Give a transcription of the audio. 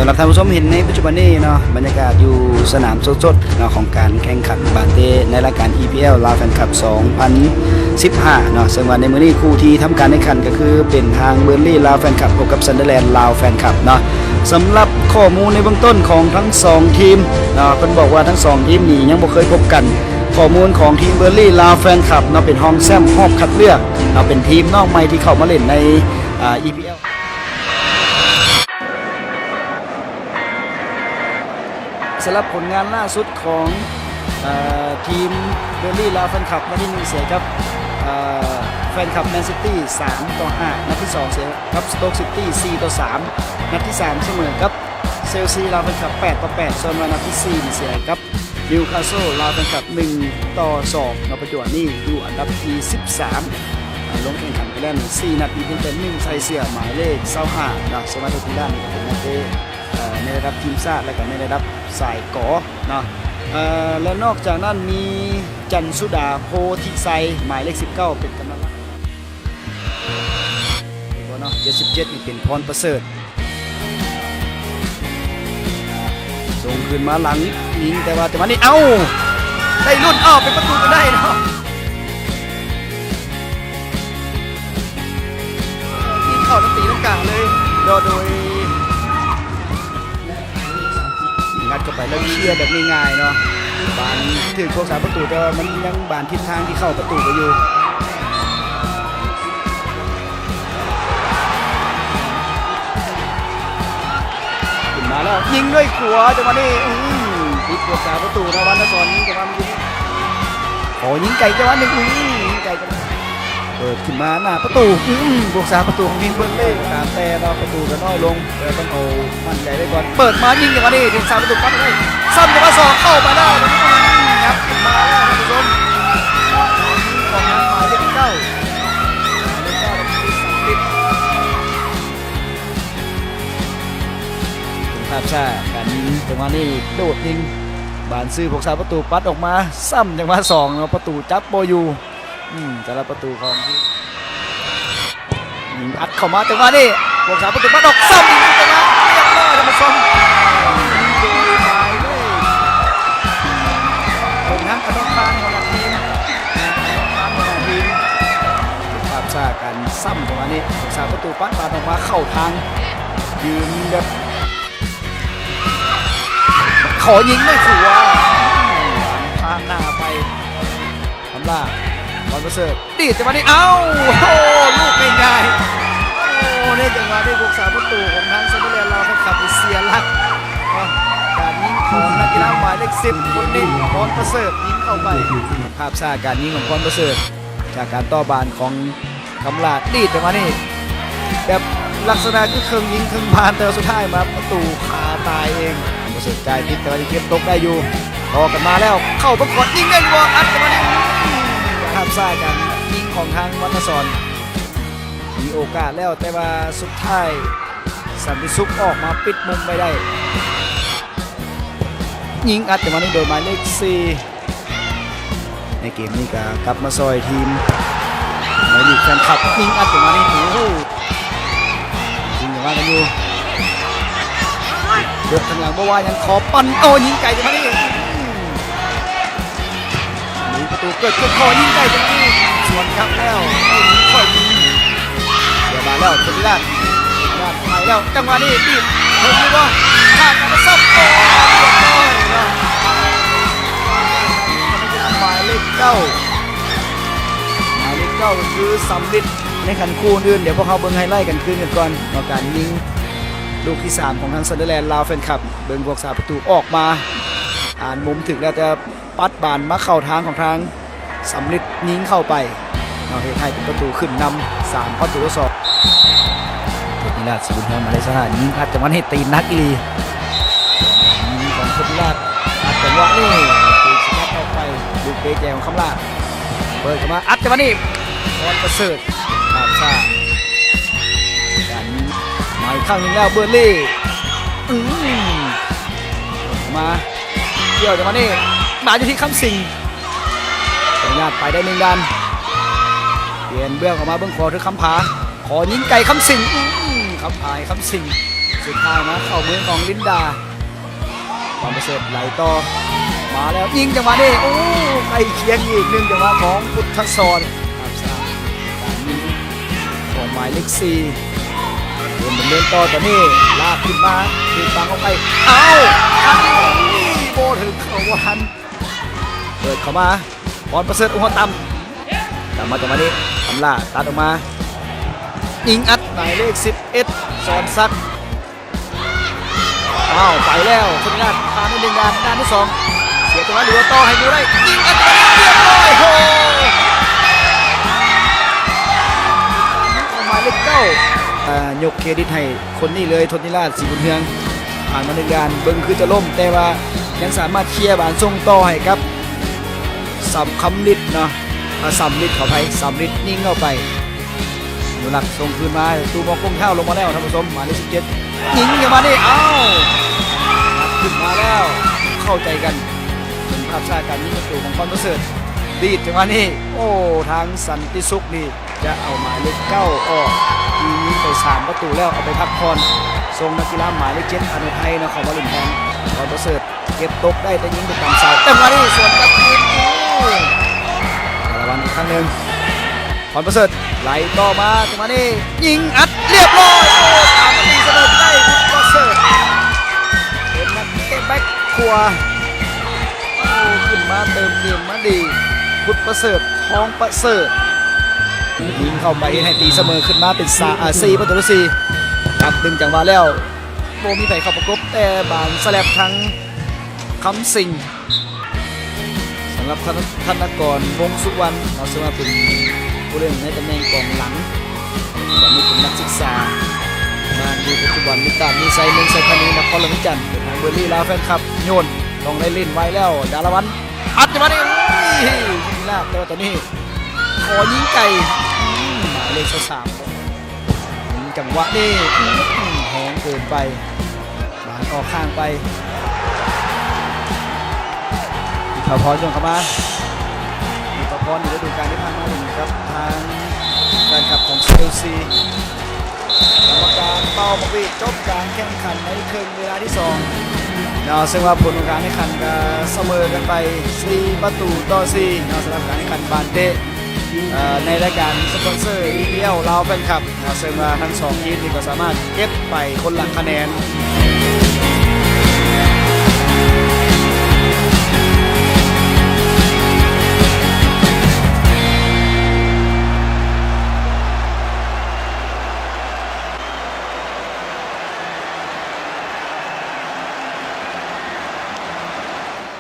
ສຳລັບທ່ານຜູ້ຊົມເຫັນໃນປັດຈຸບັນນີ້ເນາະ ບັນຍາກາດຢູ່ສະໜາມສົດໆເນາະ ຂອງການແຂ່ງຂັນບານເຕະໃນລາຍການ ອີ ພີ ແອລ ລາວແຟນຄັບ ສອງພັນສິບຫ້າເນາະ ເຊິ່ງວ່າໃນມື້ນີ້ຄູ່ທີ່ທຳການແຂ່ງຂັນກໍຄືເປັນທາງ ເບີນລີ ລາວແຟນຄັບ ພົບກັບ ຊັນເດີແລນ ລາວແຟນຄັບເນາະ. ສຳລັບຂໍ້ມູນໃນເບື້ອງຕົ້ນຂອງທັງສອງທີມເນາະ ເພິ່ນບອກວ່າທັງສອງທີມນີ້ຍັງບໍ່ເຄີຍພົບກັນ. ຂໍ້ມູນຂອງທີມ ເບີນລີ ລາວແຟນຄັບເນາະ ເປັນຮອງແຊ້ມຮອບຄັດເລືອກເນາະ ເປັນທີມນ້ອງໃໝ່ທີ່ເຂົ້າມາຫຼິ້ນໃນ ອາ ອີ ພີ ແອລ ສຳລັບຜົນງານລ່າສຸດຂອງ ເອີ ທີມ ເບີນລີ ລາວແຟນຄັບ ນັດທີໜຶ່ງເສຍກັບ ເອີ ແຟນຄັບ ແມນຊິຕີ ສາມຕໍ່ຫ້າ ນັດທີສອງເສຍກັບ ສະໂຕກຊິຕີ ສີ່ຕໍ່ສາມ ນັດທີສາມສະເໝີກັບ ເຊລຊີ ລາວແຟນຄັບ ແປດຕໍ່ແປດ ສ່ວນວ່ານັດທີສີ່ນີ້ເສຍກັບ ນິວຄາໂຊ ລາວແຟນຄັບ ໜຶ່ງຕໍ່ສອງເນາະ ປັດຈຸບັນນີ້ຢູ່ອັນດັບທີສິບສາມ ອາ ລົງແຂ່ງຂັນໄປແລ້ວນີ້ສີ່ນັດ ມີພຽງແຕ່ໜຶ່ງໃສ່ເສື້ອໝາຍເລກຊາວຫ້າເນາະ ສະມາໂຕ ທີລານ ນີ້ກໍເປັນນັກເຕະ ເອີ ໃນລະດັບທີມຊາດ ແລະກໍໃນລະດັບສາຍກ ເນາະ ເອີ ແລະນອກຈາກນັ້ນມີຈັນສຸດາ ໂພທິໄຊ ໝາຍເລກສິບເກົ້າ ເປັນກຳລັງ ເຫັນບໍ່ເນາະ ເຈັດສິບເຈັດ ນີ້ເປັນພອນປະເສີດ ສົ່ງຄືນມາຫຼັງຍິງ ແຕ່ວ່າຈັງຫວະນີ້ ເອົ້າ ໄດ້ລຸ້ນ ເອົ້າ ເປັນປະຕູຈົນໄດ້ເນາະ ຍິງເຂົ້າແລ້ວຕີລັງກາເລີຍ ໂດຍ ງັດເຂົ້າໄປແລ້ວເຄຍແບບງ່າຍໆເນາະ ບານຖືກພວກສາປະຕູ ແຕ່ວ່າມັນຍັງບານທິດທາງທີ່ເຂົ້າປະຕູໄປຢູ່ ຂຶ້ນມາແລ້ວຍິງດ້ວຍຂວາ ຈັງຫວະນີ້ ອືມ ຕິດພວກສາປະຕູເນາະ ວັນທະສອນຍິງ ແຕ່ວ່າມັນຢູ່ ຂໍຍິງໄກ ຈັງຫວະໜຶ່ງ ອືມ ຍິງໄກ ເປີດຂຶ້ນມາໜ້າປະຕູ ອືມ ພວກສາປະຕູຂອງທີມເບີນລີ ຕາມແຕ່ວ່າປະຕູກໍນ້ອຍລົງ ແຕ່ຕ້ອງເອົາໝັ້ນໃຈໄວ້ກ່ອນ ເປີດມາຍິງ ຈັງຫວະນີ້ຖືກສາປະຕູປັດໄດ້ ຊ້ຳຈັງຫວະສອງເຂົ້າມາແລ້ວ ອືມ ຫຍັບຂຶ້ນມາແລ້ວທ່ານຜູ້ຊົມ ຂອງໝາຍເລກເກົ້າ ເລກເກົ້າ ສຳລິດ ເປັນພາບຊ້າການຍິງ ຈັງຫວະນີ້ໂດດຍິງ ບານຊື່ພວກສາປະຕູປັດອອກມາ ຊ້ຳຈັງຫວະສອງເນາະ ປະຕູຈັບບໍ່ຢູ່ ອືມ ສຳລັບປະຕູຂອງທີມ ຍິງອັດເຂົ້າມາ ຈັງຫວະນີ້ພວກສາປະຕູປັດອອກ ຊ້ຳອີກໜຶ່ງຈັງຫວະ ຮຽບຮ້ອຍທ່ານຜູ້ຊົມ ເປັນທາງອະນອກຄານຂອງທີມ ອະນອກຄານຂອງທີມ ເປັນພາບຊ້າການຊ້ຳ ຈັງຫວະນີ້ພວກສາປະຕູປັດບານອອກມາເຂົ້າທາງ ຢືນແບບ ຂໍຍິງດ້ວຍຂວາ ຜ່ານໜ້າໄປ ຄຳລາ ພອນປະເສີດ ດີດຈັງຫວະນີ້ ເອົ້າ ໂອ້ໂຫ ລູກງ່າຍໆ ໂອ້ ໃນຈັງຫວະນີ້ພວກສາປະຕູຂອງທາງຊັນເດີແລນ ລາວແຟນຄັບ ເສຍຫຼັກ ການຍິງຂອງນັກກິລາໝາຍເລກສິບ ຄົນນີ້ ພອນປະເສີດ ຍິງເຂົ້າໄປ ພາບຊ້າການຍິງຂອງພອນປະເສີດ ຈາກການຕໍ່ບານຂອງ ຄຳລາດດີດຈັງຫວະນີ້ ແບບລັກສະນະຄືເຄິ່ງຍິງເຄິ່ງບານ ແຕ່ວ່າສຸດທ້າຍມາປະຕູຄາຕາຍເອງ ປະເສີດຈ່າຍຕິດ ແຕ່ວ່າຍັງເກັບຕົກໄດ້ຢູ່ ຕໍ່ກັນມາແລ້ວ ເຂົ້າເບິ່ງກ່ອນ ຍິງໄດ້ຫຼືບໍ່ ອັດຈັງຫວະນີ້ ອືມ ພາບຊ້າການຍິງຂອງທາງວັນທະສອນ ມີໂອກາດແລ້ວ ແຕ່ວ່າສຸດທ້າຍ ສັນຕິສຸກອອກມາປິດມຸມໄວ້ໄດ້ ຍິງອັດຈັງຫວະນີ້ໂດຍໝາຍເລກສີ່ ໃນເກມນີ້ກໍກັບມາຊ່ອຍທີມໃນລີກແຟນຄັບ ຍິງອັດຈັງຫວະນີ້ ໂອ້ໂຫ ຍິງກັນມາກັນຢູ່ ເລືອກທາງຫຼັງບໍ່ວ່າຫຍັງ ຂໍປັ່ນ ໂອ້ ຍິງໄກຈັງຫວະນີ້ ມີປະຕູເກີດຂຶ້ນ ຂໍຍິງໄກຈັງຫວະນີ້ ສວນກັບແລ້ວ ເຂົ້າຍິງ ເສຍບານແລ້ວ ເທນນິລາດ ເທນນິລາດໄປແລ້ວ ຈັງຫວະນີ້ ຕີດ ເຖິງຫຼືບໍ່ ຂ້າມມາແລ້ວ ໂອ້ ຮຽບຮ້ອຍເນາະ ໝາຍເລກເກົ້າ ໝາຍເລກເກົ້າ ກໍຄືສຳລິດ ໃນຂັ້ນຄູ່ອື່ນ ດຽວພວກເຮົາເບິ່ງໄຮໄລກັນຄືນກັນກ່ອນເນາະ ການຍິງລູກທີສາມຂອງທາງຊັນເດີແລນ ລາວແຟນຄັບ ເບິ່ງພວກສາປະຕູອອກມາ ອ່ານມຸມຖືກແລ້ວ ແຕ່ ປັດບານມາເຂົ້າທາງຂອງທາງສຳລິດ ຍິງເຂົ້າໄປເນາະ ເຮັດໃຫ້ເປັນປະຕູຂຶ້ນນຳສາມປະຕູຕໍ່ສອງ ເທນນິລາດ ສີບຸນເຮືອງ ໝາຍເລກຊາວຫ້າ ຍິງອັດຈັງຫວະນີ້ ຕີນໜັກອີ່ຫຼີ ຍິງຂອງເທນນິລາດ ອັດຈັງຫວະນີ້ ຖືກສະກັດອອກໄປ ລູກເຕະແຈຂອງຄຳລາດ ເປີດເຂົ້າມາ ອັດຈັງຫວະນີ້ ພອນປະເສີດ ພາບຊ້າ ການຍິງ ມາອີກຄັ້ງໜຶ່ງແລ້ວ ເບີນລີ ອືມ ມາ ກ່ຽວຈັງຫວະນີ້ ມາຢູ່ທີ່ຄຳສິງ ອະນຸຍາດໄປໄດ້ໜຶ່ງດ່ານ ປ່ຽນເບື້ອງອອກມາເບິ່ງຂວາຖືກຄຳຜາ ຂໍຍິງໄກຄຳສິງ ອືມ ຄຳຜາໃຫ້ຄຳສິງ ສຸດທ້າຍມາເຂົ້າມືຂອງລິນດາ ຄວາມປະເສີດໄຫຼຕໍ່ ມາແລ້ວຍິງຈັງຫວະນີ້ ໂອ້ ໃກ້ຄຽງອີກໜຶ່ງຈັງຫວະຂອງພຸດທະສອນ ການຍິງຂອງໝາຍເລກສີ່ ເດີນ ເດີນຕໍ່ຕອນນີ້ ລາກຂຶ້ນມາ ເດນປັງເຂົ້າໄປ ເອົ້າ ອັນນີ້ບໍ່ເຖິງເຂົ້າບໍ່ທັນ ເປີດເຂົ້າມາ ພອນປະເສີດ ໂອ້ ຕ່ຳ ກັບມາຈັງຫວະນີ້ ອຳລາຕັດອອກມາ ຍິງອັດ ໝາຍເລກສິບເອັດ ສອນສັກ ອ້າວ ໄປແລ້ວ ທະນາດ ຜ່ານໄປໜຶ່ງດ້ານ ດ້ານທີສອງ ເສຍຈັງຫວະ ຫຼືວ່າຕໍ່ໃຫ້ໝູໄດ້ ຍິງອັດ ຮຽບຮ້ອຍ ໂອ້ ຂອງໝາຍເລກເກົ້າ ອ່າ ຍົກເຄຣດິດໃຫ້ຄົນນີ້ເລີຍ ທົດນິລາດ ສີບຸນເຮືອງ ຜ່ານມາໜຶ່ງດ້ານ ເບິ່ງຄືຈະລົ້ມ ແຕ່ວ່າຍັງສາມາດເຄຍບານສົ່ງຕໍ່ໃຫ້ກັບ ສຳຄຳລິດເນາະ ອາ ສຳລິດ ຂໍອະໄພ ສຳລິດຍິງເຂົ້າໄປ ອະນຸລັກສົ່ງຄືນມາ ຕູມອງກົງເທົ້າລົງມາແລ້ວທ່ານຜູ້ຊົມ ໝາຍເລກສິບເຈັດ ຍິງຈັງຫວະນີ້ ອ້າວ ນັດຂຶ້ນມາແລ້ວ ເຂົ້າໃຈກັນ ເປັນພາບຊ້າການຍິງປະຕູຂອງພອນປະເສີດ ດີດຈັງຫວະນີ້ ໂອ້ ທາງສັນຕິສຸກນີ້ ຈະເອົາໝາຍເລກເກົ້າອອກ ທີ່ຍິງໄປສາມປະຕູແລ້ວ ເອົາໄປພັກຜ່ອນ ສົ່ງນັກກິລາໝາຍເລກເຈັດ ອານຸໄທນະຄອນວາລິນແທນ ພອນປະເສີດ ເກັບຕົກໄດ້ແຕ່ຍິງໄປຕາມເສົາ ຈັງຫວະນີ້ສວນກັບຄືນ ໂອ້ ດາລະວັນອີກຄັ້ງໜຶ່ງ ພອນປະເສີດ ໄຫຼຕໍ່ມາ ຈັງຫວະນີ້ຍິງອັດ ຮຽບຮ້ອຍ ໂອ້ ຕາມມາຕີສະເໝີໄດ້ ພອນປະເສີດ ເປັນນັກເຕະແບັກຂວາ ໂອ້ ຂຶ້ນມາເຕີມເກມມາດີ ພຸດປະເສີດ ທອງປະເສີດ ຍິງເຂົ້າໄປເຮັດໃຫ້ຕີສະເໝີຂຶ້ນມາເປັນສາມ ອ່າ ສີ່ປະຕູຕໍ່ສີ່ ກັບດຶງຈັງຫວະແລ້ວ ບໍ່ມີໃຜເຂົ້າປະກົບ ແຕ່ບານສະແລັບທາງຄຳສິງ ສຳລັບ ທະນະ ທະນະກອນ ວົງສຸວັນ ເນາະ ເຊິ່ງວ່າເປັນຜູ້ຫຼິ້ນໃນຕຳແໜ່ງກອງຫຼັງ ຕອນນີ້ເປັນນັກສຶກສາ ງານຢູ່ປັດຈຸບັນຢູ່ຕາດມີໄຊ ເມືອງໄຊທານີ ນະຄອນຫຼວງວຽງຈັນ ເປັນທາງເບີຣີລາວແຟນຄລັບ ໂຍນ ຕ້ອງໄດ້ຫຼິ້ນໄວແລ້ວ ດາລະວັນ ອັດຈັງຫວະນີ້ ໂອ້ຍ ຍິງລາກ ແຕ່ວ່າຕອນນີ້ຂໍຍິງໄກ ອືມ ໝາຍເລກຊາວສາມ ຍິງຈັງຫວະນີ້ ອືມ ແຮງເກີນໄປ ບານອອກຂ້າງໄປ ວິພາພອນ ໂຍນເຂົ້າມາ ວິພາພອນ ໃນລະດູການທີ່ຜ່ານມາເປັນກັບທາງແຟນຄລັບຂອງເຊລຊີ ກຳມະການເປົ່າໝາກຫວີດຈົບການແຂ່ງຂັນໃນເຄິ່ງເວລາທີສອງເນາະ ເຊິ່ງວ່າຜົນຂອງການແຂ່ງຂັນກໍສະເໝີກັນໄປສີ່ປະຕູຕໍ່ສີ່ເນາະ ສຳລັບການແຂ່ງຂັນບານເຕະ ເອີ ໃນລາຍການສະປອນເຊີ ອີພີແອລ ລາວແຟນຄລັບ ເຊິ່ງວ່າທັງສອງທີມນີ້ກໍສາມາດເກັບໄປຄົນລະຄະແນນ.